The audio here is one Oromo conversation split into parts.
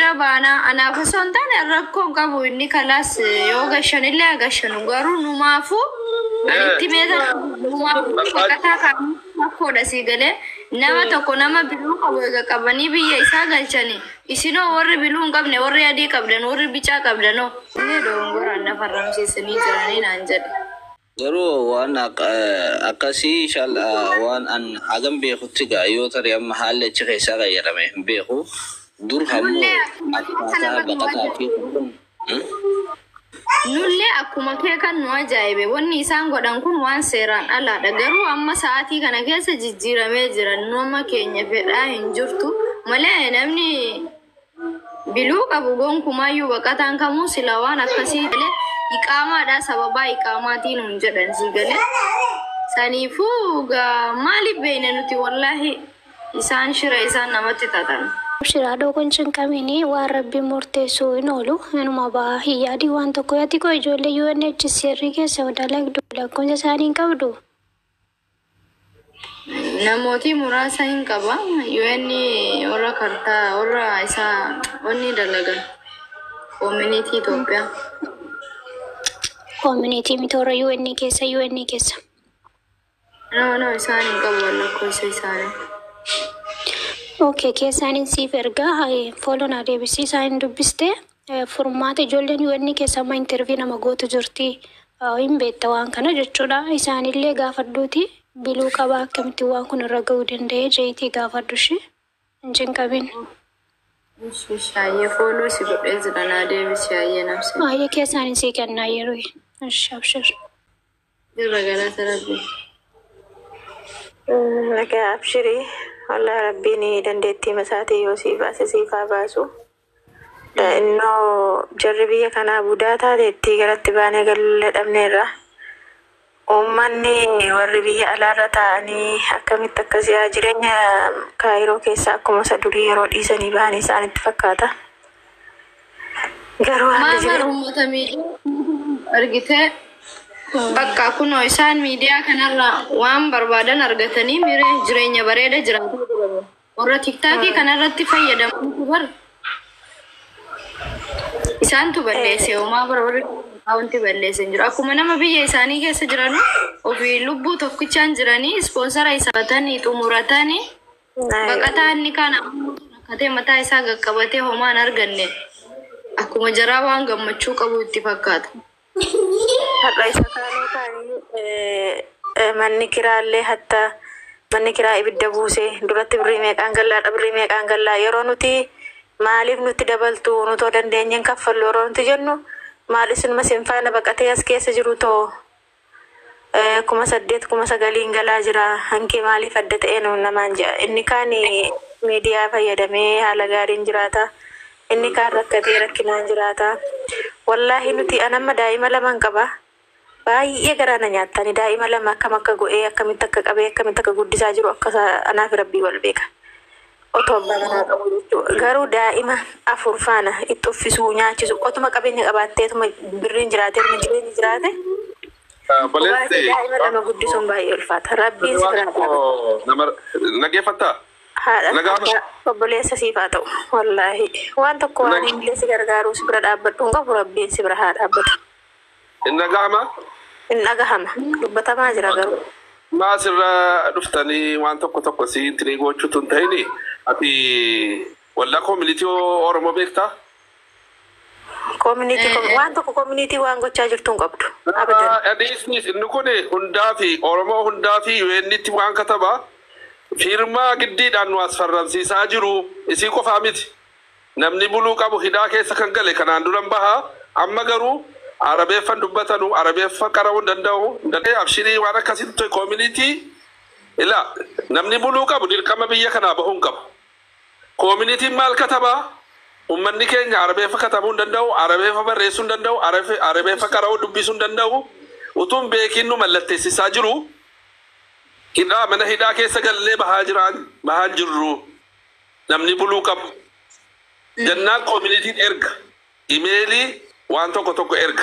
Bira baanaa anaaf osoo hin taane rakkoon qabu inni kalaas yoo gashanillee haa gashanu, garuu numaafuu anitti meeta numaafuu baqataa kan rakkoodha. Sii galee, nama tokko nama blue qabu eega qabanii biyya isaa galchanii, isinoo warri blue hin qabne, warri adii qabdan, warri bicaa qabdanoo inni dogongoraan na farramsiisanii jiranii naan jedhe. Garuu waan akkasii inshallah waan an hagam beekutti gaa yoo tarii amma haalli achi keessaa qayyarame hin beeku. Dur hammoo Nullee akkuma kana akkaataa baqataa fi Nullee akkuma kee kan nu ajaa'ibe, wanni isaan godhan kun waan seeraan alaadha. Garuu amma sa'aatii kana keessa jijjiiramee jira. Nama keenya fedhaa hin jirtu malee namni blue qabu gonkumaayyuu baqataan kamuu sila waan akkasii galee iqaamaadha, sababaa iqaamaatiin nun jedhan, si galee. Saniifuu gaa maaliif beeyna nuti? Wallaahi isaan shira isaan namatti tatan. Shiraadhoo kun cinqamini, waan rabbiin murteessuu hin oolu, inuma ba'a. Hin yaadii waan tokko. Ati koo ijoollee UNHCR keessa dalagdu lakkoofsa isaanii hin qabdu. Namooti muraasa hin qaba. UN warra kartaa warra isaa wanni dalagan. Community Itoophiyaa. Community miti, warra UN keessa, UN keessa. No, isaan hin qabu lakkoofsa isaanii. Okay, keessaan siif ergaa follow na deebisii isaan dubbiste furmaata. Ijoolleen UN keessa amma interview nama gootu jirti. Hin beekta waan kana jechuudha. Isaanillee gaafadhuuti, blue qabaa, akkamitti waan kun irra ga'uu danda'e jeetii gaafadhu ishee. Hin cinqabin. Shaayyee, follow si godhee jira, naa deebisi shaayyee namsi. Baay'ee keessaan sii kennaa yeroo. Ishi, abshir. Jirra, galata rabbi. Nagaa, abshirii. Wallah rabbiin dandeettii masaatii yoo sii baase siif haa baasu. Innoo jarri biyya kanaa budaa taateetti garatti baanee gallee dhabneerra. Uummanni warri biyya alaarra taa'anii akkamitti akkasii haa jireenya Kaayiroo keessa akkuma isa durii yeroo dhiisanii ba'anii isaanitti fakkaata. Garuu haalli Maamar jireenya uummata miidiyaa argitee bakka kunoo isaan miidiyaa kanarraa waan barbaadan argatanii miree jireenya bareeda jiraatu. Warra TikTokii kanarratti fayyadamuutu bar isaantu balleesse, homaa bara warri wanti balleesse hin jiru. Akkuma nama biyya isaanii keessa jiranu ofii lubbuu tokkichaan jiranii sponsor isaatanii xumuratanii baqataa inni kaan ammoo rakkatee mataa isaa qaqqabatee homaa hin arganne, akkuma jaraa waan gammachuu qabu itti fakkaata. Har'a isa kaanuu kaanii manni kiraallee hatta manni kiraa ibidda buusee duratti birrii meeqaan gallaadha, birrii meeqaan gallaa. Yeroo nuti maaliif nutti dabaltu, nutoo dandeenyeen kaffallu yeroo nuti jennu, maal isinuma isin faana baqatee as keessa jiru too 8,000 9,000n galaa jira, hankee maaliif adda ta'ee nu namaan jedha. Inni kaan miidiyaa fayyadamee haala gaariin jiraata, inni kaan rakkatee rakkinaan jiraata. Wallaahi nuti anamma daa'ima laman qaba, baay'ee garaa na nyaattani. Daa'ima lama akkam akka go'ee, akkamitti akka qabee, akkamitti akka guddisaa jiru akka anaaf rabbii wal beeka. Otoo abbaa manaa qabu jechuudha. Garuu daa'ima afur faana itti uffisuu, nyaachisu, otuma qabeenya qabaatteetuma birriin jiraateetuma jireenyi jiraate Baleesse. Daa'ima lama guddisuun baay'ee ulfaata. Rabbiin si biraa dhaabata. Nama nageeffattaa? Haadha Nagaa. abbaa obboleessa siif haa ta'u. Wallaahi waan tokko waan illee si gargaaru si bira dhaabbadhu hin qabu, rabbiin si bira haa dhaabbatu. Hin dhagahama? Hin dhagahama. Dubbatamaa jira garuu. Maa asirra dhuftanii waan tokko tokko si intinii gochuutu hin ta'ini, ati wallaa community Oromoo beektaa? Community waan tokko, community waan gochaa jirtu hin qabdu. Abadan. Adiisnis inni kun hundaa fi Oromoo hundaa fi UN'tti waan kataba firmaa giddiidhaan nu as farramsiisaa jiru, isii qofaa miti. Namni blue qabu hidhaa keessa kan gale kanaan duran bahaa, amma garuu Arabeeffan dubbatanu, Arabeeffa qara'uu hin danda'u. Abshirii, waan akkasitti community ila namni blue qabu dirqama biyya kanaa bahuu hin qabu. Communityn maal katabaa? Uummanni keenya Arabeeffa katabuu hin danda'u, Arabeeffa barreessuu hin danda'u, Arabeeffa qara'uu dubbisuu hin danda'u. Utuun beekiin nu mallatteessisaa jiru. Hidhaa mana hidhaa keessa gallee bahaa jiraan bahaa jirru. Namni blue qabu. Jannaan communityn erga. Emailii waan tokko tokko erga.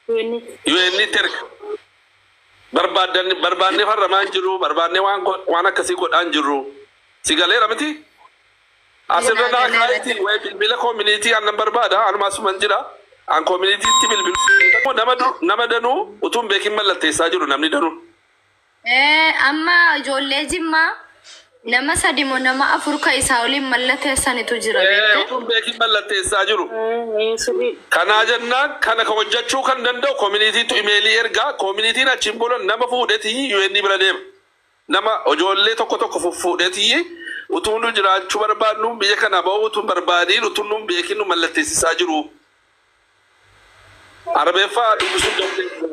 UN'tti erga. Barbaaddan barbaannee farramaa hin jiru, barbaannee waan akkasii godhaa hin jirru. Si galeera miti? Asirra naa kaayitii wayi bilbila community annan barbaada anuma asuman jira. An communitytti bilbilu nama danuu utuu hin beekin mallatteessaa jiru namni danuu. Amma ijoollee Jimmaa nama sadi moo nama afur ka isaa waliin mallatteessanitu jira beekte. Utuu hin beekin mallatteessaa jiru. Kanaa jennaan kana ka hojjechuu kan danda'u communitytu imeelii ergaa communityn achiin booda nama fuudheetii UN bira deema. Nama ijoollee tokko tokko fuffuudheetii utuu nu jiraachuu barbaadnu biyya kana ba'uu utuu hin barbaadiin utuu nu hin beekin nu mallatteessisaa jiru. Arbeeffaa dubbisuu dandeessu.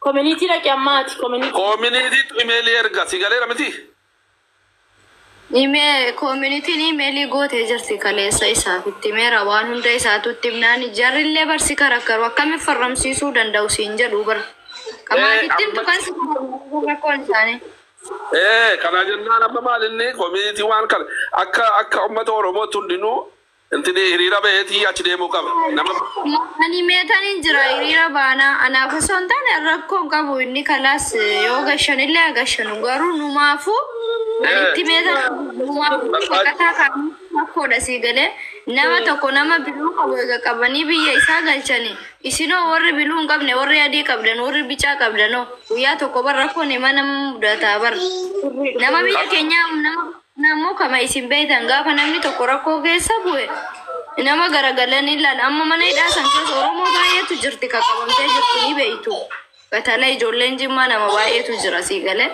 Community dhaqi ammaati. Community. Communitytu imeelii erga si galeera miti? Imee communityn imeelii gootee jirti kaleessa isaaf itti meera waan hunda isaatu itti himnaan jarrillee barsi karakkaru akkamiin farramsiisuu danda'u siin jedhu bara. Kamaatitti himtu kan si rakkoon isaanii. Kana jennaan amma maal inni community waan kana akka uummata Oromootti hundinuu intini hiriira baheetii achi deemuu qaba. Nama Ani meetaniin jira hiriira baanaa anaaf osoo hin taane rakkoon qabu inni kalaas yoo gashanillee haa gashanu garuu numaafuu ani itti meetan numaafuu baqataa kan rakkoodha sii galee nama tokko nama biluu qabu egaa qabanii biyya isaa galchanii isinoo warri biluu hin qabne warri adii qabdan warri bicaa qabdanoo guyyaa tokko bar rakkoon hima nama mudataa bar nama biyya keenyaa nama nammoo kama isin beektan gaafa namni tokko rakkoo keessa bu'e nama garagalanii ilaala amma mana hidhaa san keessa Oromoo baay'eetu jirti ka qabamtee jirtu ni beektu. Batala ijoolleen Jimmaa nama baay'eetu jira sii galee.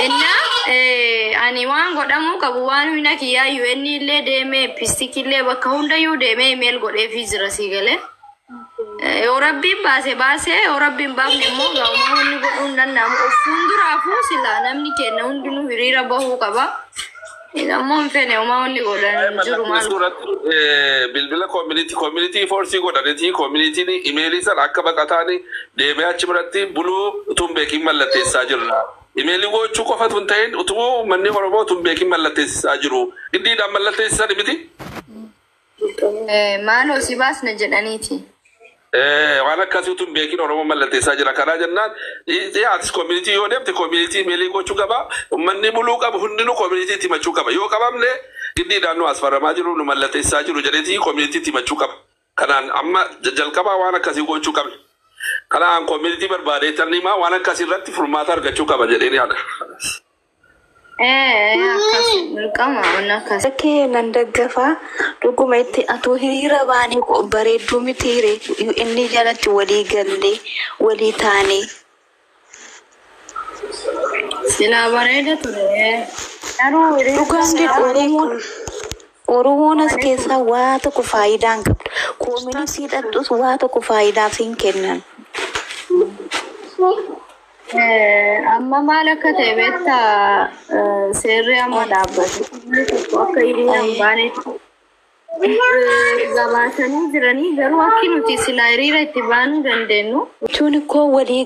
Innaa ani waan godhamuu qabu waan humna kiyyaa UN illee deemee pistik illee bakka hundayyuu deemee email godheefii jira sii galee. Yoo rabbiin baase baase yoo rabbiin baafne immoo gaa'uma wanni godhuu hin danda'amu. Of fuulduraafuu silaa namni keenya hundinuu hiriira bahuu qaba. Ammoo hin feene homaa wanni godhan hin jiru maal. Suuratti bilbila community community force godhanetii communityn imeelii sana akka baqataan deemee achi biratti buluu utuu hin beekin mallatteessaa jirra. Imeelii gochuu qofatu hin ta'in utuu uummanni Oromoo utuu hin beekin mallatteessisaa jiru. Giddiidhaan mallatteessisan miti. Maaloo si baasna jedhaniiti. Waan akkasii utuu hin beekin Oromoo mallatteessaa jira. Kanaa jennaan atis community yoo deemte community imeelii gochuu qaba. Uummanni buluu qabu hundinuu community itti himachuu qaba. Yoo qabamne giddiidhaan nu asfaramaa jiru nu mallatteessaa jiru jedheetii community itti himachuu qaba. Kanaan amma jalqabaa waan akkasii gochuu qabna. Kanaan community barbaadee himaa waan akkasii irratti furmaata argachuu qaba jedheen yaada. Akkas dirqama waan akkas. Bakkee nan daggafaa dhuguma itti atuu hiriira baanee bareedduu miti hiree inni jalatti walii gallee walii taanee. Silaa bareeda ture. Garuu hiriira Dhugaan jedhu Oromoon as keessaa waa tokko faayidaa hin qabdu. Community dhaqxus waa tokko faayidaa siin kennan. Amma maal akka ta'e beektaa seerri amma dhaabbate. Namni tokko akka hiriira hin baanetti gabaasanii jiranii garuu akki nuti silaa hiriira itti baanuu dandeenyu. Jechuun koo walii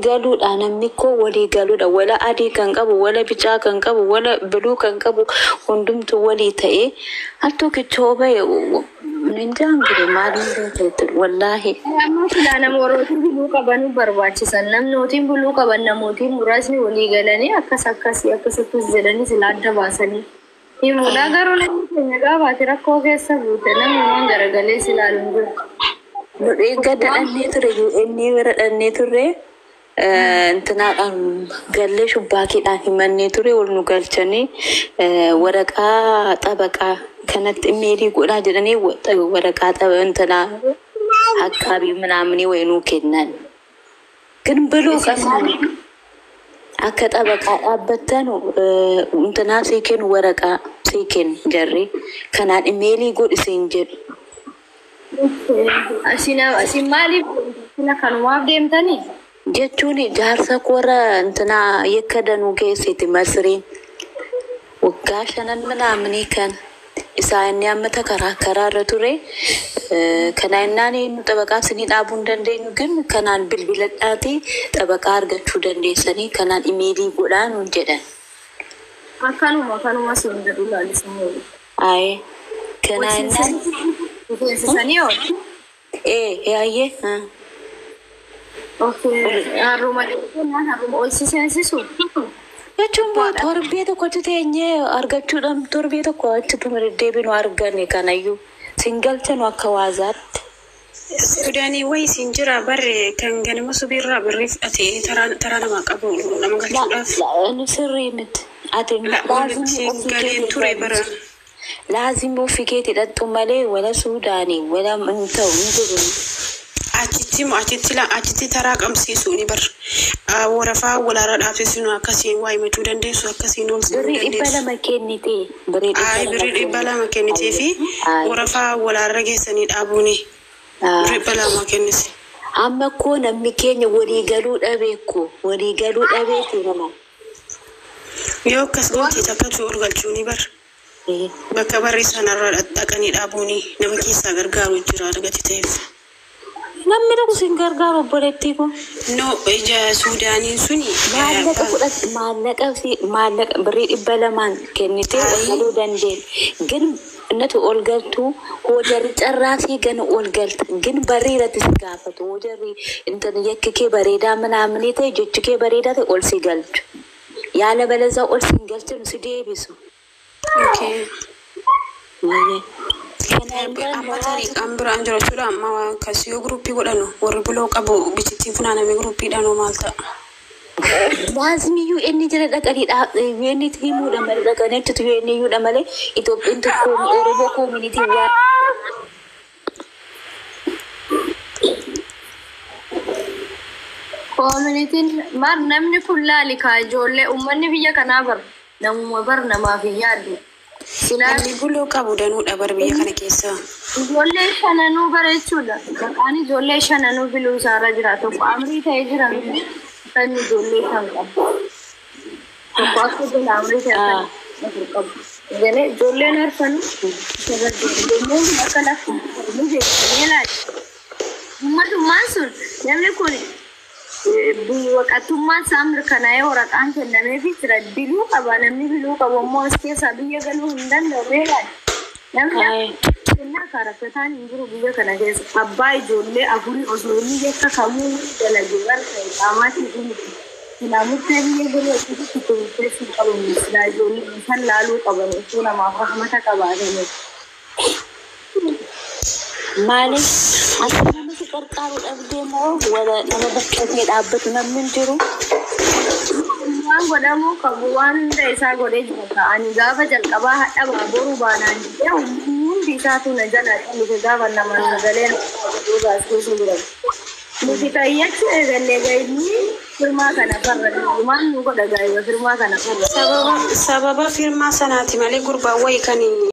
galuudha namni koo walii galuudha wala adii kan qabu wala bicaa kan qabu wala biluu kan qabu hundumtu walii ta'ee al tokkichoo bahe ninjaan gire maaliin beektu wallaahi. Amma silaa nama warrootiin buluu qabanuu barbaachisan. Namnootiin buluu qaban namootiin muraasni walii galanii akkas akkasii akkas akkas jedhanii silaa adda baasanii. Himuudha garuu namni keenya gaafaati rakkoo keessa buute namni waan garagalee silaalu hin jiru. Gadda dhannee ture inni bira dhannee turre intinaadhaan gallee shubbaakiidhaan himannee ture ol nu galchanii waraqaa xabaqaa kanatti imeelii godhaa jedhanii waraqaa intinaa akkaabii ምናምን ወይ nuu kennan. ግን ብሎ qabna akka xabaqaa dhaabbattan intinaa sii kennu waraqaa sii kennu jarri kanaan imeelii godhi siin jedhu. Asin maaliif sila kanumaaf deemtanii? Jechuun jaarsa warra intinaa yakka danuu keessatti masriin waggaa shanan ምናምን kan isaa inni amma karaa karaarra ture kana innaan nu xabaqaa isinii dhaabuu hin dandeenyu ግን kanaan bilbiladhaati xabaqaa argachuu dandeessanii kanaan imeelii godhaa nuun jedhan. Akkanuma kanuma siin jedhu laalisan oolu. Aye kana innaan Seensisanii oolu. Yaayyee. Okay. Harruma jennaan harruma ol si seensisu. Jechuun torbee tokkotti teenyee argachuudhaan torbee tokko achitti deddeebinu arganne kanayyuu singalchanu akka waazaatti. Suudaanii wayi siin jira barre kan ganama subiirraa birrii fudhatee taraa namaa qabu nama galchuudhaaf. Inni sirrii miti. Ati Walitti galeen ture bara. Laazimii ofii keetii dhaqxu malee wala Suudaanii wala hin ta'u hin jiru. Achitti moo achitti taraa qabsiisuu ni bar. Warafaa walaarra dhaabsisuun akkasiin waa himachuu dandeessu akkasiin ol seenuu Birrii dhibba dandeessu. lama kennitee. Birrii Ayi birrii 200 kennitee fi warafaa walaarra geessanii dhaabuuni. Birrii 200 kennisi. Amma koo namni keenya walii galuu dhabeekko walii galuu dhabeetu nama. Yoo akkas goote takkatu ol galchuu ni bar. Bakka barri sanarra dhaqanii dhaabuuni nama keessaa gargaaru jira argate ta'eef. Namni tokko sin gargaaru obboleettii kun. No ija Suudaaniin suni. Maallaqa fudhate maallaqa fi maallaqa birrii 200 kennitee ol galuu dandeenya. Gin natu ol galtu hoojarri carraa fi gana ol galta. Gin barrii irratti si gaafatu hoojarri intan yakki kee bareedaa manaamni ta'e jechi kee bareedaa ta'e ol si galchu. Yaala balazaa ol si hin galchinu si deebisu. Okay. Amma tariiqaan biraan jira jechuudha. Amma akkas yoo guruppii godhanu warri buloo qabu bichittiin funaaname guruppiidhaan hoo maal ta'a? Laazimii UN jala dhaqanii UN himuudha malee dhaqanii achitti UN himuudha malee Itoophiyaan tokko Oromoo koomunitii waan. Koominitiin mar namni kun laali kaa ijoollee uummanni biyya kanaa bar namuma bar namaaf hin yaaddu. Namni buloo qabu danuudha bar biyya kana keessa. Ijoollee shananuu bara jechuudha. Maqaan ijoollee shananuu biluu isaarra jira. Tokko amrii ta'ee jira miti kan ijoollee kan qabu. Tokko akka jala amrii ta'e kan afur qabu. Galee ijoolleen arfan isarra jiru. Ijoolleen kun akka lafa ni beekamee laali. Uummatummaan sun namni kun waqatummaan isaa mirkanaa'ee waraqaan kennameefii jira. Biluu qaba namni biluu qabu immoo as keessaa biyya galuu hin danda'u beelaan. Namni kennaa karakkataan hin jiru biyya kana keessa. Abbaa ijoollee afurii osoo inni yakka kamuu dalagee barta qaamaatiin miti. Silaa murtee biyya galuu akkasitti itti murteessuu qaban silaa ijoollee isaan laaluu qaban osoo namaaf rahmata qabaatanii. Maaliif ati nama si qarqaaru dhabdee moo wala nama bakkatee dhaabbatu namni hin jiru? Waan godhamuu qabu waan hunda isaa godhee jira. Ani gaafa jalqabaa hadha baaboruu baanaan jedhee hundi isaatu na jala callise gaafa namaan sagalee nama keessa jiran. Nuti tayyachuu eegallee gahii firmaa kana farra. Maal nu godha gaa'iba firmaa kana farra. Sababa firmaa sanaati malee gurbaan wayii kan